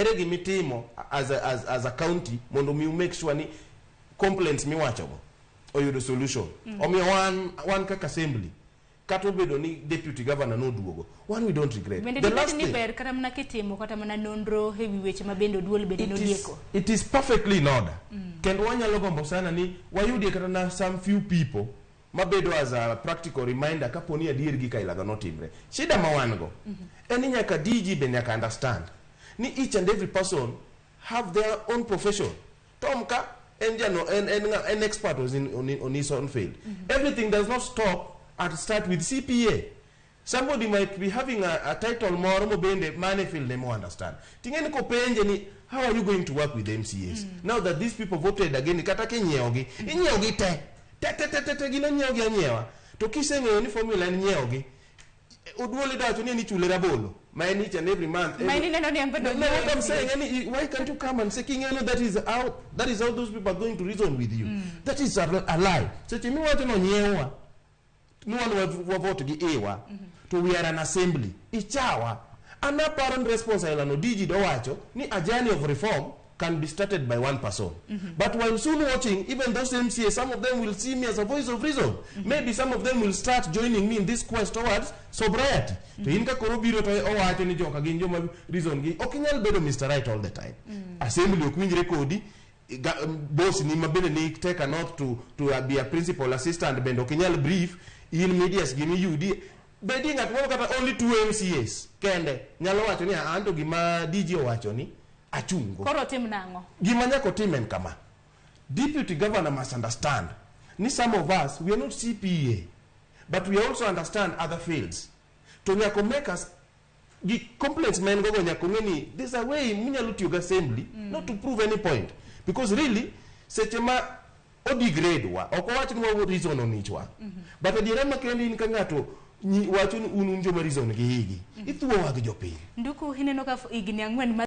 Ere gimitimo as a county mondo mi make sure ni complaints miwachogo oyudo solution? Omiyo wan kaka assembly, kata obedo ni deputy governor noduogo, wan we don't regret. Bende dibed ni ber kata mana kitimo kata mana nonro e wi weche ma bende oduol bende nodieko? It is perfectly in order. Kendo wanyalo gombo sana ni wayudie kata na some few people mabedo as a practical reminder kapo ni adier gik ailago notimre. Shida ma wan go en ni nyaka DG be nyaka understand ni each and every person have their own profession. Tom ka en jano en expert was in, on his own field. Everything does not stop and start with CPA. Somebody might be having a title moro mobende mane field ne mo understand. Ting'eni kopenje ni, "How are you going to work with the MCAs now that these people voted again?" Kata kinyiewogi, inyiewogi te te te te te te, gin onyiewogi anyiewa. To kiseng'eyo ni formula en nyiewogi, oduol idawacho ni en ichule rabolo ma en each and every month. Ma en ineno ni en bende No, what I'm saying, any, why can't you come and say, "King, that is how those people are going to reason with you"? That is a lie. Seche miwacho no nyiewa, ni wan wa vote gi iwa, to we are an assembly. Ichawa. An aparo ni response aila no DG dowacho ni a journey of reform can be started by one person. But while soon watching, even those MCA, some of them will see me as a voice of reason. Maybe some of them will start joining me in this quest towards sobriety. To in ka koro biro to owacho ni joka gin joma reason gi, ok inyal bedo Mr. Right all the time. Assembly ok winjre kodi, boss ni mabende ni take an oath to be a principal assistant bende ok inyal brief in medias gimiyudi bedi ng'at moro kata only two MCAs kende nyalo wacho ni anto gima DG owacho ni achungo. Koro tim nang'o? Gima nyaka otim en kama: deputy governor must understand ni some of us, we are not CPA, but we also understand other fields. To nyaka make us gi complaints ma en gogo, nyaka ong'e ni there's a way munyalo tiyo gi assembly not to prove any point, because really seche ma odegrade wa, ok owach ni wa reason onichwa, but adiera makende in ka ng'ato wacho ni un joma reason gi higi ithuowa gi jopiny. Nduku ineno ka higni 4 ma